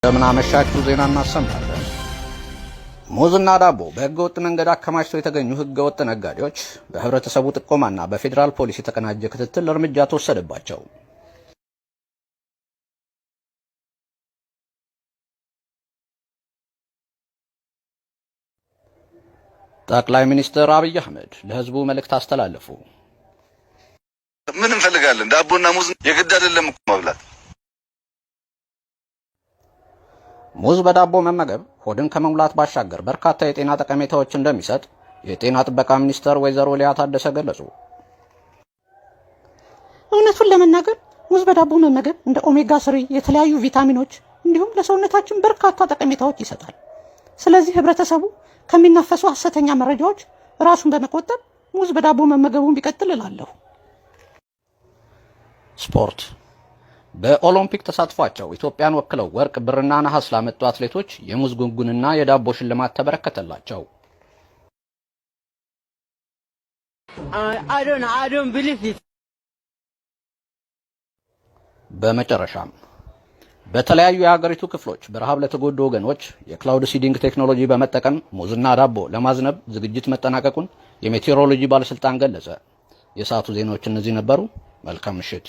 እንደምን አመሻችሁ። ዜና እናሰማለን። ሙዝና ዳቦ በህገወጥ መንገድ አከማችተው የተገኙ ህገወጥ ነጋዴዎች በህብረተሰቡ ጥቆማና በፌዴራል ፖሊስ የተቀናጀ ክትትል እርምጃ ተወሰደባቸው። ጠቅላይ ሚኒስትር አብይ አህመድ ለህዝቡ መልእክት አስተላለፉ። ምን እንፈልጋለን? ዳቦና ሙዝ የግድ አይደለም እኮ መብላት። ሙዝ በዳቦ መመገብ ሆድን ከመሙላት ባሻገር በርካታ የጤና ጠቀሜታዎች እንደሚሰጥ የጤና ጥበቃ ሚኒስትር ወይዘሮ ሊያ ታደሰ ገለጹ። እውነቱን ለመናገር ሙዝ በዳቦ መመገብ እንደ omega 3፣ የተለያዩ ቪታሚኖች እንዲሁም ለሰውነታችን በርካታ ጠቀሜታዎች ይሰጣል። ስለዚህ ህብረተሰቡ ከሚናፈሱ ሐሰተኛ መረጃዎች ራሱን በመቆጠብ ሙዝ በዳቦ መመገቡን ቢቀጥል እላለሁ። ስፖርት። በኦሎምፒክ ተሳትፏቸው ኢትዮጵያን ወክለው ወርቅ፣ ብርና ነሐስ ላመጡ አትሌቶች የሙዝ ጉንጉንና የዳቦ ሽልማት ተበረከተላቸው። I don't believe it. በመጨረሻም በተለያዩ የሀገሪቱ ክፍሎች በረሃብ ለተጎዱ ወገኖች የ cloud seeding ቴክኖሎጂ በመጠቀም ሙዝና ዳቦ ለማዝነብ ዝግጅት መጠናቀቁን የሜቴሮሎጂ ባለስልጣን ገለጸ። የሰዓቱ ዜናዎች እነዚህ ነበሩ። መልካም ምሽት።